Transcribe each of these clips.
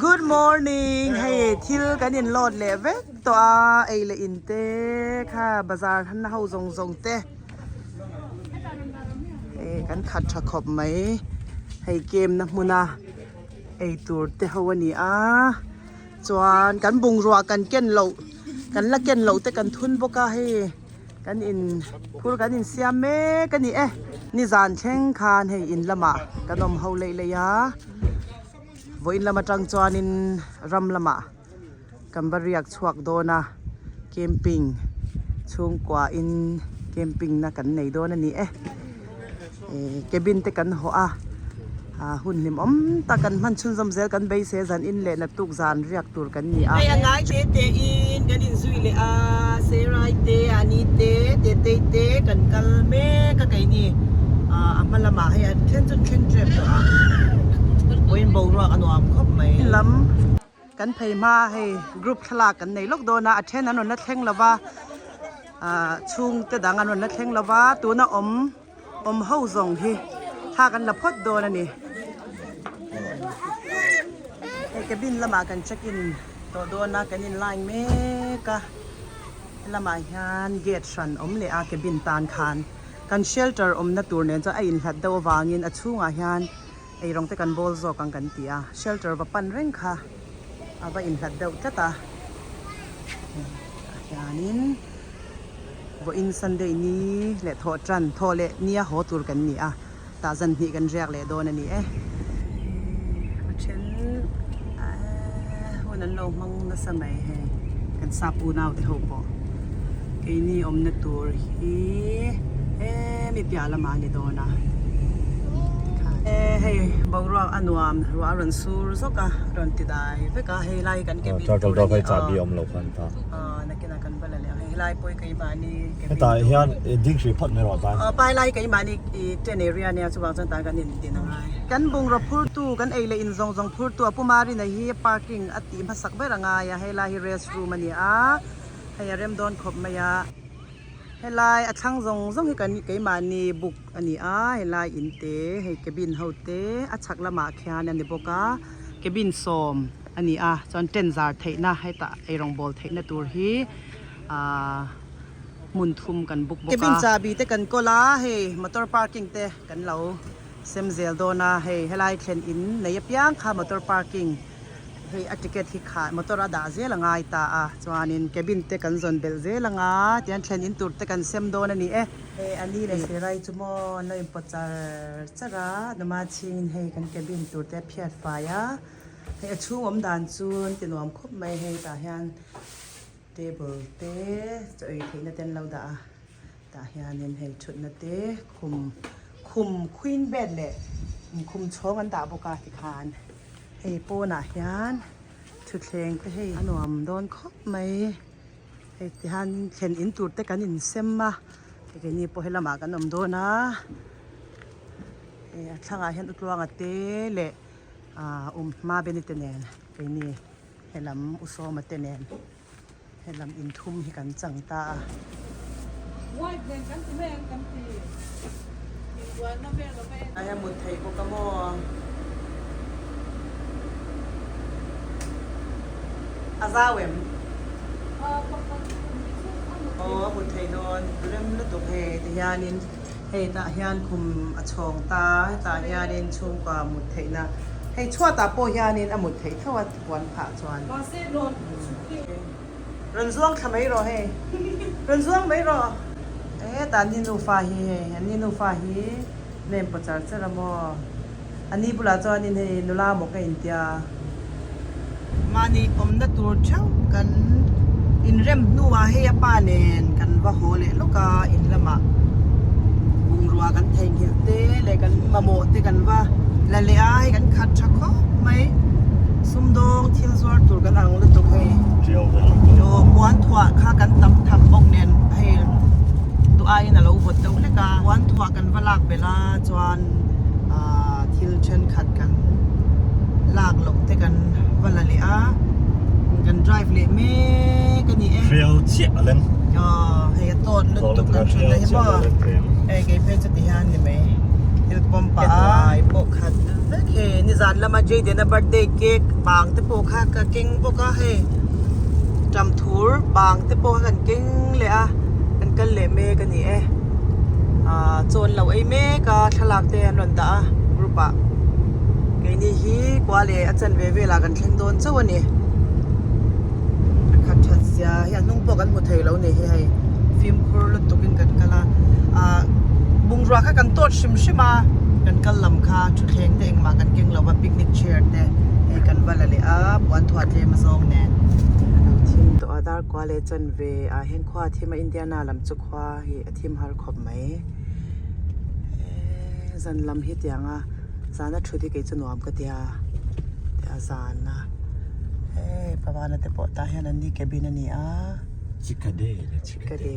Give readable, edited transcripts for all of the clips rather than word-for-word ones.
Good morning hei thil kan in load leh vek tawh a ei leh in te kha bazar han ho zawng zawng te hei kan khat tha khawp mai hei game na hmun a ei tur te ho a ni a chuan kan bungrua kan ken loh kan la ken loh te kan thun bawk a hei. Kan in phur kan in siam mek a ni e. Nizan thleng khan hei in lamah kan awm ho leih leih a. Vawiin lam atang chuanin ram lamah kan va riak chhuak dawn a. Camping chhungkua in camping na kan nei dawn a ni e. Cabin te kan hawh a. Hun hlim awm tak kan hman chhunzawm zel kan beisei a zan in leh naktuk zan riak tur kan ni a. Hei a ngai te te in kan inzui leh a, Serai te, Ani te, Tetei te kan kal mek a keini a hma lamah hei a then chu an thleng tep tawh a, vawiin boruak a nuam khawp mai. Lam kan phei hma hei group thlalak kan nei lawk dawn a, a then an rawn la thleng lova, chhungte dang an rawn la thleng lova, tuna awm. Awm ho zawng hi thla kan la phawt dawn a ni. Hei cabin lamah kan check in tawh dawn a, kan in line mek a. Helamah hian gate hran awm leh a cabin tan khan kan shelter awmna tur nen chuan a inhlat deuh avangin a chhungah hian eirawng te kan bawl zawk ang kan ti a, shelter va pan reng kha a va inhlat deuh tlat a. Tah hianin. Vawiin Sunday ni leh thawh tan thawh leh nia haw tur kan ni a, tah zan hnih kan riak leh dawn a ni e. A then hun an lo hmang nasa mai hei kan sap unau te ho pawh keini awmna tur hi hemi piah lamah a ni dawn a tikhan hei boruak a nuam ruah a rawn sur zawk a rawn ti dai vek a hei lai kan cabin tur a ni a. Nakinah kan va la leh ang hei helai pawh hi keimahni cabin Hetah tur hian ding hrih phawt mai rawh tan. Aw pai lai keimahni i tent area nia chuvang chuan tah kan in din angai. Kan bungraw phurtu kan ei leh in zawng zawng phurtu a Pu Marina hi parking a tih hmasak ber angai a helai hi rest room a ni a hei a rem dawn khawp mai a helai a thlang zawng zawng hi kan keimahni book a ni a helai in te hei cabin ho te a chhak lamah khian a ni bawk a cabin sawm. a ni a chuan tent zar theihna hetah eirawng bawl theihna tur hi ahh hmun thum kan book bawk a. Cabin chahbi te kan kawl a hei motor parking te kan lo sem zel dawn a hei helai thlen in nei apiang kha motor parking hei a ticket hi kha motor a dah zel a ngai ta a chuanin cabin te kan zawn belh zel anga tihian thlen in tur te kan sem dawn a ni e. Hei a ni leh Sirai chu maw an lo inpawt char char a numa chhingin hei kan cabin tur te a phiat fai a. Hei a chhung awm dan chu an ti nuam khawp mai hei tah hian table te chaw ei theihna te an lo dah a tah hianin hei thutna te khum khum queen bed leh khum chhawng an dah bawk a tikhan hei pawnah hian thutthleng te hei a nuam dawn khawp mai hei tihian thlen in tur te kan insem a keini pawh helamah kan awm dawn a hei a thlangah hian utluanga te leh. Aaa um hma beni te nen keini helam u sawma te nen helam inthum hi kan chang ta a. Ai a mut theih bawk a maw? A zau em? Aw a mut theih dawn rem lutuk hei tihianin. Hei tah hian khum a chhawng ta, hetah hianin chhungkua mut theihna, hei chhuatah pawh hianin a mut theih tho a puan phah chuan. Rawn zuang thla mai rawh hei, rawn zuang mai rawh. Hetah ni nufa hi hei, an ni nufa hi lem paw char char a maw? A ni bulah chuanin hei nula maw ka intia. Mahni awmna tur theuh kan inrem hnuah hei a pa nen kan va haw leh lawk a, in lamah bungrua kan theihnghilh te leh kan mamawh te kan va la leh a, hei kan khat tha khawp mai. Sumdawng thil zuar tur kan ang lutuk hei. Aw puan thuah kha kan tam tham bawk nen hei duh aiin a lo vawt deuh hlek a, puan thuah kan va lak belh a chuan ahh thil thenkhat kan lak loh te kan va la leh a kan drive leh mek a ni e. Hriau chiah a leng. Aw hei a tawt lutuk kan thut na hi maw hei kei phei chu ti hian ni mai. Thil pawm pah a. Nuai pawh khat vek hei nizan lama Jayden-a birthday cake bang te pawh kha ka keng bawk a hei ṭam thur bang te pawh kha kan keng leh a kan kal leh mek a ni e ah chaw an lo ei mek a thlalak te an rawn dah a group ah keini hi kua leh a chanve velah kan thleng dawn chauh a ni a khat that zia hi a hnung pawh kan hmu thei lo ni hi hei fimkhur lutuk in kan kal a ah bungrua kha kan tawt hrim hrim a kan kal lam kha thutthleng te engmah kan keng lo va picnic chair te hei kan va la leh a puan thuah tlem a zawng nen a lo thim tawh a dar kua leh chanve ah hian khua a thim a Indiana lam chu khua hi a thim har khawp mai eee zan lam hi tiang a zana thut hi kei chu nuam ka tia tia zana hei pavana te pawh tah hian an ni cabin a ni a. Chikade le Chikade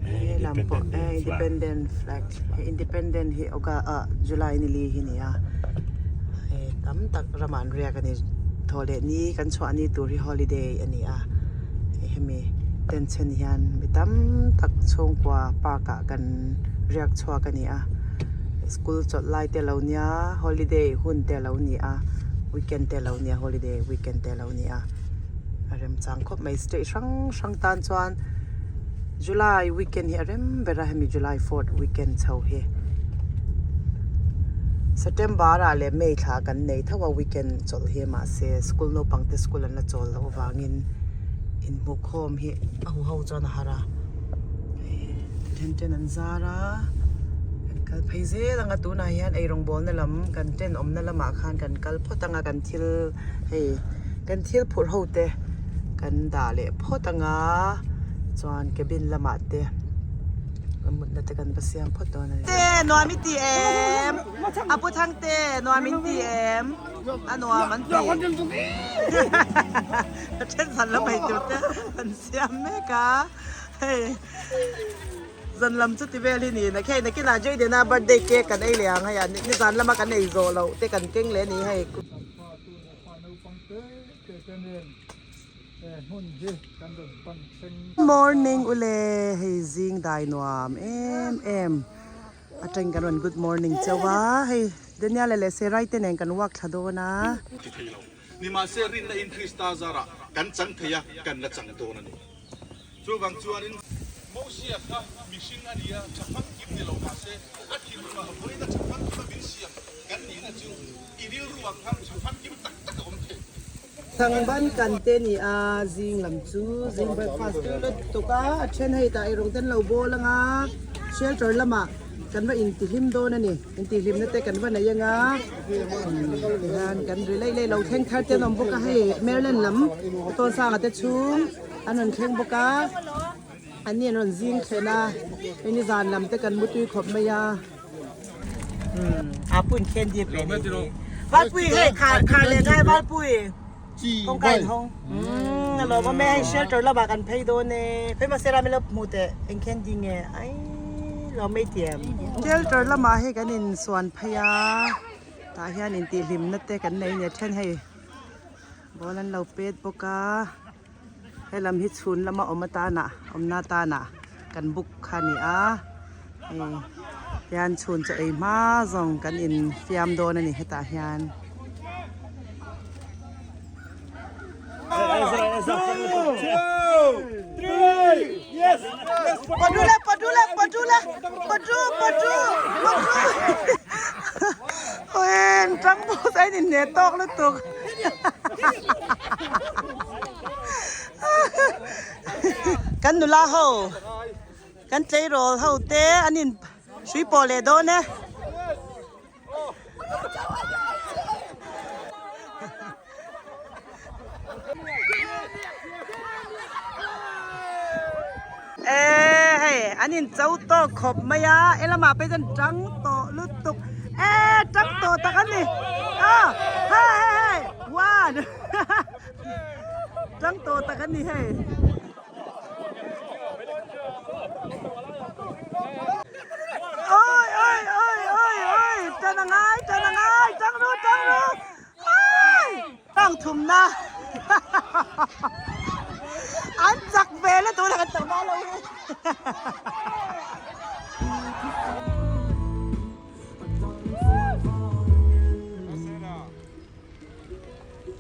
he lam pawh eh independent flag he independent hi oga ah July ni li hi ni a hei tam tak ramah an riak a ni thaw leh ni kan chhuah ni tur hi holiday a ni a hei hemi ten chhen hian mi tam tak chhungkua park ah kan riak chhuak a ni a school chawlh lai te lo nia holiday hun te lo ni a weekend te lo nia holiday weekend te lo ni a. A remchang khawp mai state hrang hrang tan chuan July weekend hi a rem ber a hemi July fourth weekend chho hi September ah leh May thla kan nei tho a weekend chawlh hi mahse school naupang te school an la chawl loh avangin inhmuhkhawm hi a huho chuan a har a hei then ten an zar a kan kal phei zel ang a tunah hian eirawngbawlna lam kan tent awmna lamah khan kan kal phawt ang a kan thil hei. Kan thil phurh ho te kan dah leh phawt anga chuan cabin lamah te mutna te kan va siam phawt dawn a ni. Te nuam i ti em? A pu thang te nuam in ti em? A nuam an ti. A then zan lam ei tur te an siam mek a hei. Zan lam chu ti vel hi niin a khei nakinah Jayden-a birthday cake kan ei leh ang hei a nizan lama kan ei zawh loh te kan keng leh a ni hei. Morning ule hei zing dai nuam em em atang kan rawn good morning chauh a hei Daniel-a leh Serai te nen kan walk thla dawn a. Ti thei lo. Nimahse rinna in Krista zarah kan chang thei a, kan la chang dawn a ni. Chuvang chuanin Mosia kha mihring a ni a, tha famkim ni lo mahse a thinlungah vawiina tha famkima min siam kan nihna chu i rilruah khan tha famkim tak tak a awm thei. Thangban kan te ni a, zing lam chu zing breakfast tui lutuk a, a then hei tah erawng te an lo bawl ang a, shelter lamah kan va intihlim dawn a ni, intihhlimna te kan va nei ang a, tihian kan ri lei lei lo thleng thar te an awm bawk a, hei Maryland lam Tawnsanga te chhung. An rawn thleng bawk a, an ni an rawn zing thlen a, hei ni zan lam te kan mutui khawp mai a. Umm a pun candy pe ni hi. Valpui hei khar khar leh ngai Valpui. Kawngka in hawng. Umm a lawm awm e hei shelter lamah kan phei dawn e. Phei mahse ram ilo hmu teh eng candy nge ai lawm mai tiam. Shelter lamah hei kan insuan phei a, tah hian intihhlimna te kan nei nia then hei ball an lo pet bawk a. Helam hi chhun lama awm atana awmna atana kan book kha a ni a hei hian chhun chaw ei hma zawng kan in fiam dawn a ni hetah hian. Padula padula padula padu padu padu Eng tang pawh a in hneh tawk lutuk. Kan nula ho kan tleirawl ho te an in hrui pawh leh dawn e. E hei an in cho tawk khawp mai a e lamah pawh hian tang tawh lutuk e tang tawh tak a ni a hei hei hei one tang tawh tak a ni hei. Oi oi oi oi oi tan a ngai tan a ngai tang ru tang ru oi tang thum na an chak ve la tuna kan tlangval lo hi.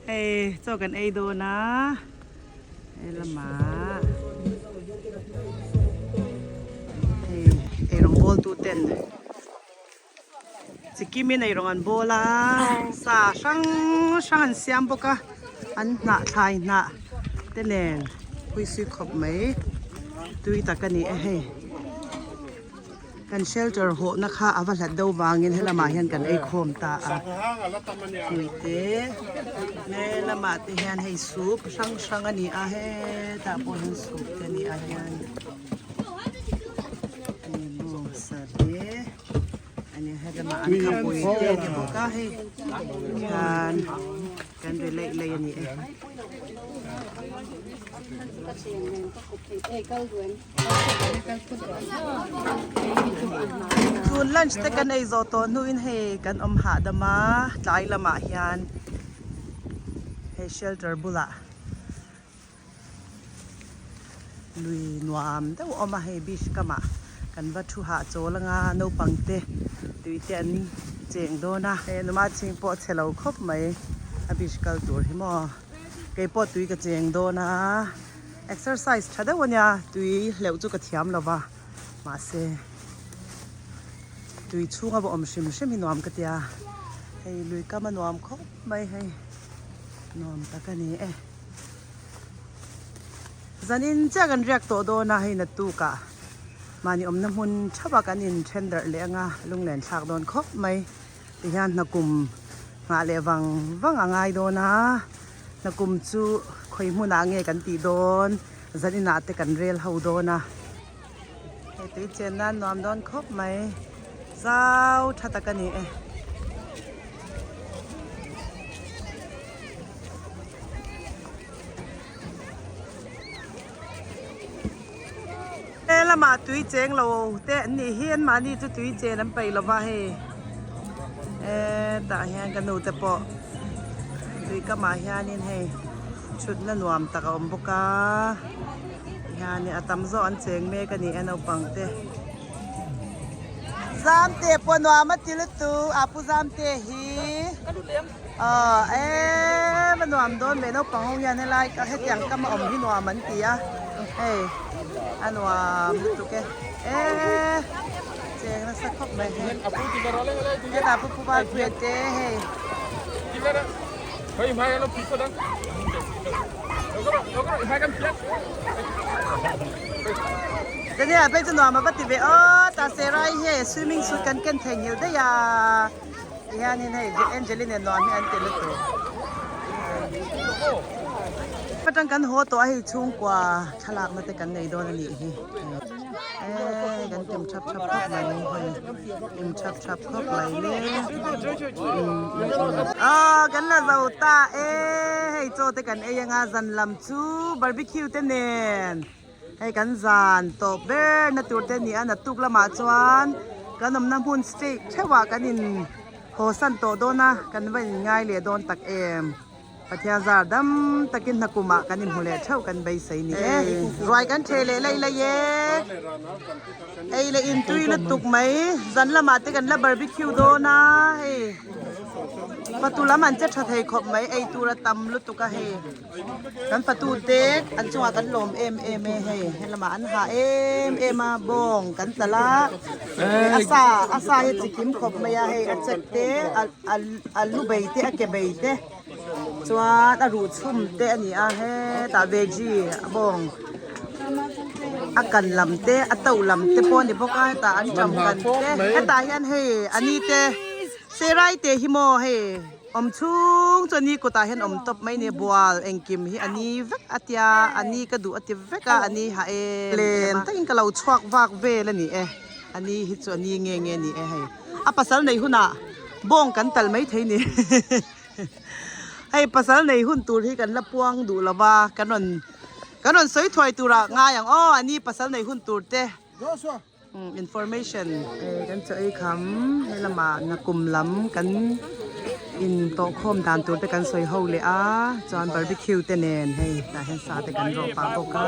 Hei chaw kan ei dawn a he lamah hei eirawng bawl tu ten chikim in eirawng an bawl a sa hrang hrang an siam bawk a an hnah thlai hnah te nen phuisui khawp mai tui tak a ni e hei. Kan shelter hawhna kha a va hlat deuh vangin helamah hian kan ei khawm ta a puite helamah te hian hei soup hrang hrang a ni a hetah pawh hian soup te a ni a hian bawngsa te a ni helamah an khapui te a ni bawk a hei hian kan ri laih laih a ni e. Chhun lunch te kan ei zawh tawh hnuin hei kan awm hahdam a, tlai lamah hian hei shelter bulah lui nuam deuh a awm a, hei beach kamah kan va thu hahchawl anga naupang te tui te an cheng dawn a, hei numa chhing pawh a chhe lo khawp mai a beach kal tur hi maw keipawh tui ka cheng dawn a. Exercise tha deuh ania tui hleuh chu ka thiam lo va mahse tui chhunga va awm hrim hrim hi nuam ka tia hei lui kam a nuam khawp mai hei nuam tak a ni e zanin chiah kan riak tawh dawn a hei naktukah mahni awmna hmun thapa kan in then darh leh anga lunglen thlak dawn khawp mai tihian hna kum nghah leh vang vang a ngai dawn a. Nakum chu khawi hmunah nge kan tih dawn zan inah te kan rel ho dawn a hei tui chen nan nuam dawn khawp mai zau tha tak a ni e. He lamah tui cheng lo te an nih hi anmahni chu tui chen an peih lova hei hetah hian ka nu te pawh tui kamah hianin hei thutna nuam tak a awm bawk a tihianin a tam zawk an cheng mek a ni e naupang te Zamte pawh nuam a ti lutuk a pu Zamte hi aw em a nuam dawn ve naupang ho hian helai hetiang kam a awm hi nuam an ti a hei a nuam lutuk e eee cheng nasa khawp mai hei hetah pu pu Valpuia te hei. Daniel phei chu nuam a va ti ve aw ta Serai hi swimming suit kan ken thei nghilh daih a tihianin hei Angeline nuam hi an ti lutuk atang kan haw tawh a hei chhungkua thlalakna te kan nei dawn a nih hi eee kan tem thap thap khawp mai hei tem thap thap khawp mai le aw kan la zo ta e hei chaw te kan ei anga zan lam chu barbecue te nen. Hei kan zan tawp ber na tur te a ni a naktuk lamah chuan kan awmna hmun state theuhah kan in haw san tawh dawn a kan va in ngai leh dawn tak em Pathian zar dam takin hna kumah kan inhmu leh theuh kan beisei ni e ruai kan theh leh laih laih e ei leh in tui lutuk mai zan lamah te kan la barbecue dawn a hei fatu lam an che tha thei khawp mai ei tur a tam lutuk a hei. Kan fatu te an chungah kan lawm em em e hei helamah an hah em em a bawng kan talh a a sa a sa hi chi kim khawp mai a hei a chek te a lu bei te a ke bei te chuan a ruh chhum te a ni a hetah veggie a bawng a kan lam te a to lam te pawh a ni bawk a hetah an ṭam kan te hetah hian hei a ni te serai te hi maw hei. Awm chhung chu a ni kutah hian awm tawp mai a ni bual engkim hi a ni vek a tia a ni ka duh a ti vek a a ni ha em len takin ka lo chhuak vak vel a ni e a ni hi chu a ni nge nge a ni e hei a pasal nei hunah bawng kan tal mai thei ni hei pasal nei hun tur hi kan la puang duh lo va kan rawn kan rawn sawi thuai turah ngai ang aw a ni pasal nei hun tur te. Information kan chaw ei kham helamah nakum lam kan in tawh khawm dan tur te kan sawi ho leh a chuan barbecue te nen hei tah hian sa te kan rawh pah bawk a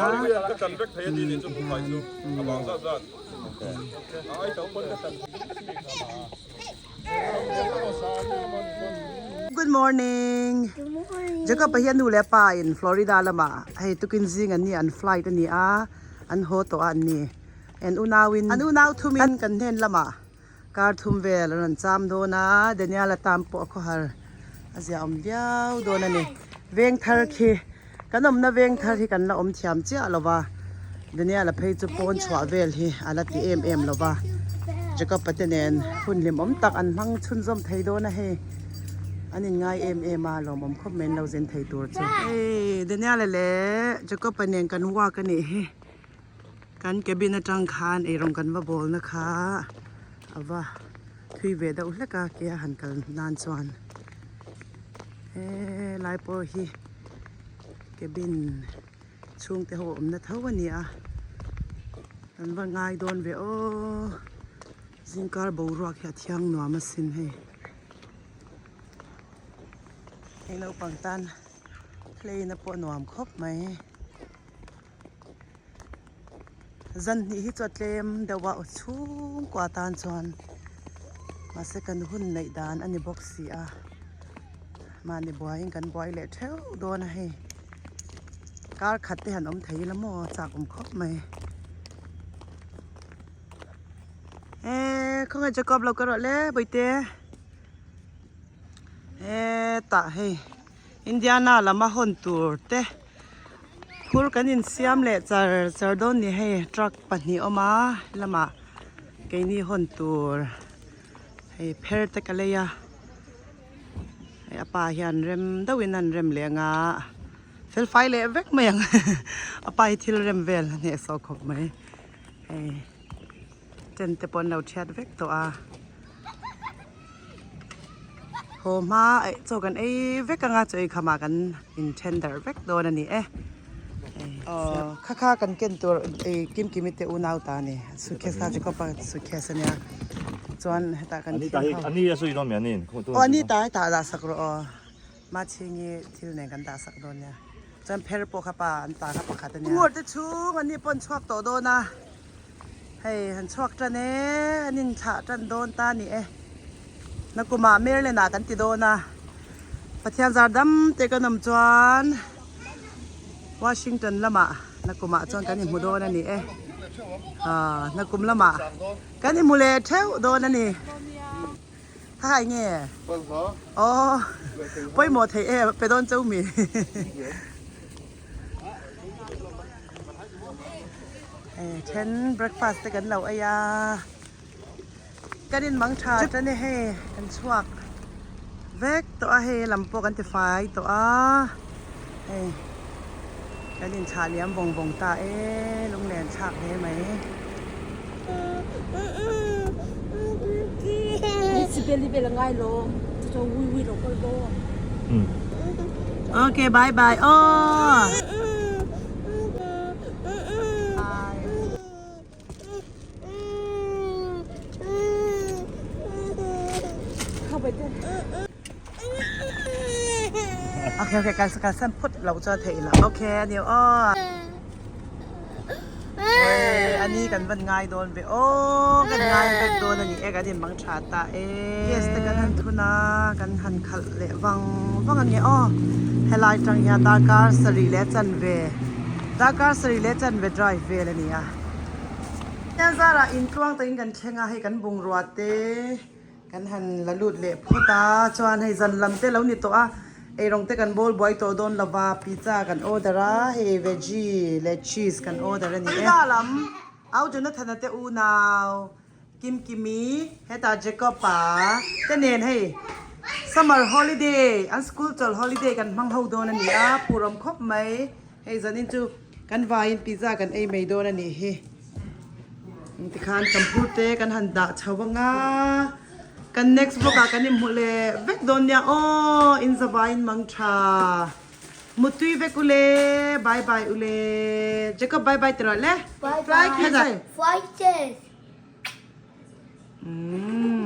tihian. good morning. Good morning. Jacob pa hian nu leh pa in Florida lamah hei tukin zing an ni an flight a ni a an haw tawh a an ni. An unauin an unau thumin kan hnen lamah kar thum vel an rawn cham dawn a Daniel a tan pawh a khawhar a zia awm viau dawn a ni. Veng thar khi kan awmna veng thar hi kan la awm thiam chiah lo va Daniel a phei chu pawn chhuah vel hi a la ti em em lo va Jacob a te nen hun hlimawm tak an hmang chhunzawm thei dawn a hei an inngai em em a lawmawm khawp mai an lo zin thei tur chu. Hei Daniel a leh Jacob a nen kan walk a nih hi. Kan cabin atang khan eirawng kan va bawl na kha a va thui ve deuh hlek a ke a han kal nan chuan helai pawh hi cabin chhungte ho awmna tho a ni a kan va ngai dawn ve aw zingkar boruak hi a thiang nuam asin hei hei naupang tan play na pawh a nuam khawp mai. Zan hnih hi chu a tlem deuh a aw chhungkua tan chuan mahse kan hun neih dan a ni bawk si a mahni buaiin kan buai leh theuh dawn a hei kar khat te han awm thei ila maw chak awm khawp mai eee khawngaih Jacob lo ka rawh le bawihte hetah hei Indiana lama hawn tur te. Phur kan insiam leh char char dawn ni hei truck pahnih a awm a lamah keini hawn tur hei pher te ka lei a hei a pa hian rem deuhin an rem leh ang a fel fai leh vek mai ang a pa hi thil rem vel a hnehsawh khawp mai hei tent te pawh an lo thiat vek tawh a. Haw hma eh chaw kan ei vek anga chaw ei khamah kan in then darh vek dawn a ni e. Aw kha kha kan ken tur ei kim kimi te unau ta a ni suitcase kha Jacob a suitcase a nia chuan hetah kan thil ho aw ani ta hetah dah sak rawh aw Machhingi thil nen kan dah sak dawn nia chuan pher pawh kha pa an ta kha pakhat a nia. Ngur te chhung an ni pawh an chhuak tawh dawn a. Hei han chhuak tan e, an inthlah tan dawn ta a ni e. Nakumah Maryland ah kan ti dawn a, Pathian zar dam te kan awm chuan Washington lamah nakumah chuan kan inhmu dawn a ni e. Aa nakum lamah kan inhmu leh theuh dawn a ni. Tha hai nge? Aw pawimawh theih e pe dawn cheu mi. Then breakfast te kan lo ei a kan in mang tha tan e hei kan chhuak vek tawh a hei lam pawh kan ti fai tawh a hei kan in chhah liam vawng vawng ta e lunglen thlak hle mai. Okay bye bye aw. Okay okay kal kal san phut lo chuan theih lo okay aniu aw. Ani kan van ngai dawn ve aw kan ngai vek dawn a ni e kan inmang tha ta e gas te kan han thun a kan han khalh leh vang vang a ni aw helai tang hian darkar sarih leh chanve darkar sarih leh chanve drive vel a ni a hian zarah intluang takin kan thleng a hei kan bungrua te. Kan han la lut leh phawt a, chuan hei zan lam te lo ni tawh a, eirawng te kan bawl buai tawh dawn lo va, pizza kan order a, hei veggie leh cheese kan order a ni e. Pizza lam au Jonathan a te unau Kimkimi hetah Jacob a te nen hei summer holiday an school chawlh holiday kan hmang ho dawn a ni a, phurawm khawp mai. Hei zanin chu kan vaiin pizza kan ei mai dawn a nih hi. Tikhan kamphur te kan han dah chho anga kan next vlog ah kan inhmu leh vek dawn nia aw in zavaiin mang tha. Mutui vek ule bye bye ule Jacob bye bye ti rawh le. Bye bye. Fly kiss. Fly kiss. Umm.